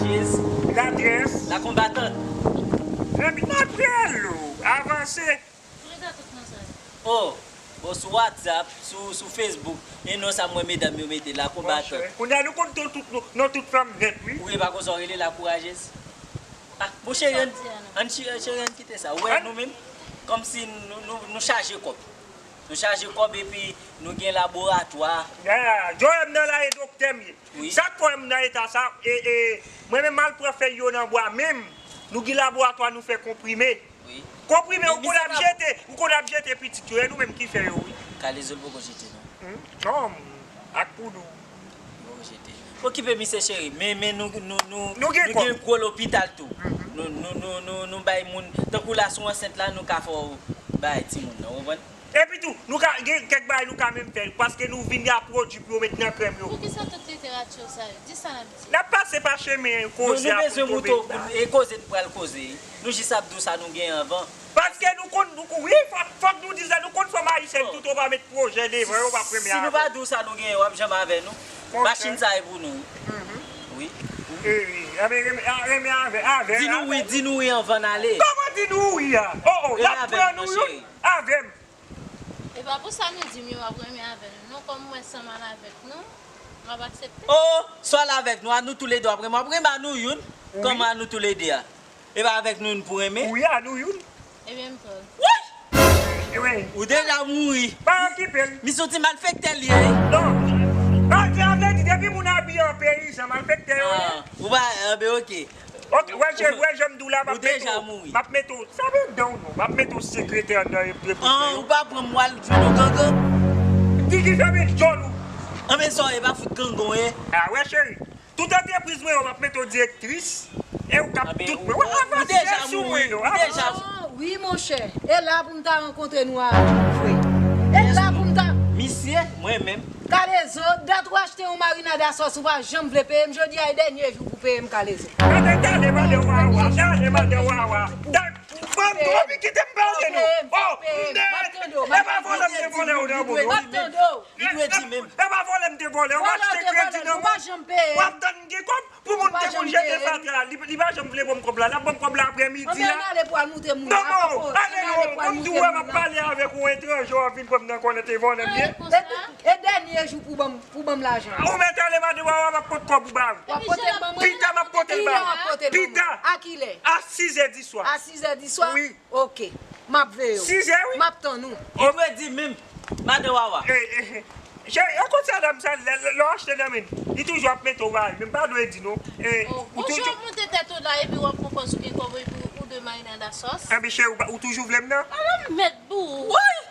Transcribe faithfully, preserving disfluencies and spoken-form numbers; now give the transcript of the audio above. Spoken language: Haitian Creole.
Ladrès. La konbatant. Epi n ap rele w. Avanse. Ki reta tout nan sa yo? Oh, bon, sou WhatsApp, sou, sou Facebook, e non sa m wè medam yo mete la, konbatant. Monchè, kounye a nou konn tout, tout, non, non tout fanm nèt, wi. Ou e pa konsa w rele la, kourajez. Ah, bon, cheri, ann, ann, cheri, ann kite sa. Ou wè nou menm, kòmsi nou, nou, nou chaje kòb. Nou chaje kòb epi nou gen laboratwa. Ya, Joel nan la e doktè m ye. Wi. Sa k fè m nan eta sa, e, e, mwen menm m al pran fèy yo nan bwa menm, nou gen laboratwa nou fè konprime. Wi. Konprime, ou konn ap jete, ou konn ap jete pitit yo, e nou menm ki fè yo, wi. Kalezo l poko jete, non. Hmm? Non, ak poud ou. Poko jete. Okipe misye cheri, men, men nou, nou, nou, nou gen gwo lopital tou. Nou, nou, nou, nou, nou bay moun, tankou la sou ansent la, nou ka fè w bay timoun nan, ou konprann? Epi tou, nou ka gen kèk bagay nou ka menm fè, paske nou vin a pwodui pou yo met nan krèm yo. Poukisa tout literati sa yo? Di sa n ap di. N ap pase pa chemen koze a pou n tonbe la. E koze n pral koze. Nou jis ap di w sa nou gen anvan. Paske nou konn, nou konn, wi, fòk, fòk nou di sa, nou konn fanm ayisyèn tou, ou pa met pwojè devan yo, w ap renmen avè w. Si nou pa di w sa nou gen, w ap janm avè nou. Machin sa e pou nou, wi. Wi. Renmen avè, avè. Di nou wi, di nou wi anvan n ale. Kòman di nou wi a? Oh, oh, l ap pran nou youn avè m. E pa pou sa nou di m yo w ap renmen avè nou. Non, kòm mwen san m al avèk nou, m ap aksepte. Oh, swa l avèk nou, a nou toulede w ap renmen, w ap renmen a nou youn, kòman a nou toulede a? E pa avèk nou youn pou renmen? Wi, a nou youn. Ebyen, m pè. Woy! Ou deja mouri. Pa okipe l. Misye yon ti malfektè li ye, wi. Non. Sa vle di, depi moun abiye an peyizan, malfektè yo ye. Ou pa, anben, oke. Oke, wè jan, wè jan m di w la, m ap mete w, m ap mete w, sa vle dan w non, m ap mete w sekretè nan reprezan yo. Ou pa pran m w al jwenn yon gangan. Di ki fè met djòl ou. Anben sa w ye, pa fout gangan w ye. A wè cheri, tout antrepriz mwen yo, m ap mete w direktris, e ou k ap tout mwen. Wè avanse sou mwen non, avanse. Wi monchè, e la pou m ta rankontre nou a vre. E la pou m ta. Misye, mwen menm. Kalezo, dat w achte yon marinad a sòs ou pa janm vle peye m, jodi a e dènye jou pou peye m, Kalezo. Gade, gade, mande wawa, gade, mande wawa. Ban m tro pi kite m pale non. Oh, nèg, e pa vòlè m te vòlè w nan bono. M ap tande w. Li dwe di menm. E pa vòlè m te vòlè w, m achte kredi nan mwen. W ap tann gen kòb. Pou moun te konn jete fatra, li, li pa janm vle ban m kòb la, l ap ban m kòb la aprèmidi a. Anben ale pou al moute moun nan. Non, non, ale non, ban m di w wè m ap pale avèk yon etranje w ap vin pran m nan kònè te vòlè m ye. E dènye jou pou ban m, pou ban m lajan. Ou mèt ale madan Wawa, m ap pot kòb ou ba ou. W ap pote l ban mwen? Pita m ap pote l ba ou. Pita. A kilè? A sizè di swa. A sizè di swa? Wi. Oke, m ap veye w. Sizè wi. M ap tann ou. Ou dwe di menm, madan Wawa. Cheri, e konsa dam sa, lè, lè, lè w achte nan men li, li toujou ap mete w bagay, men m pa dwe di non. Ou toujou ap monte tèt ou la, epi w ap pran pòz ou gen kòb epi ou de marinad a sòs. Anben cheri, ou pa, ou toujou vle m nan? Ala mèd pou ou. Woy!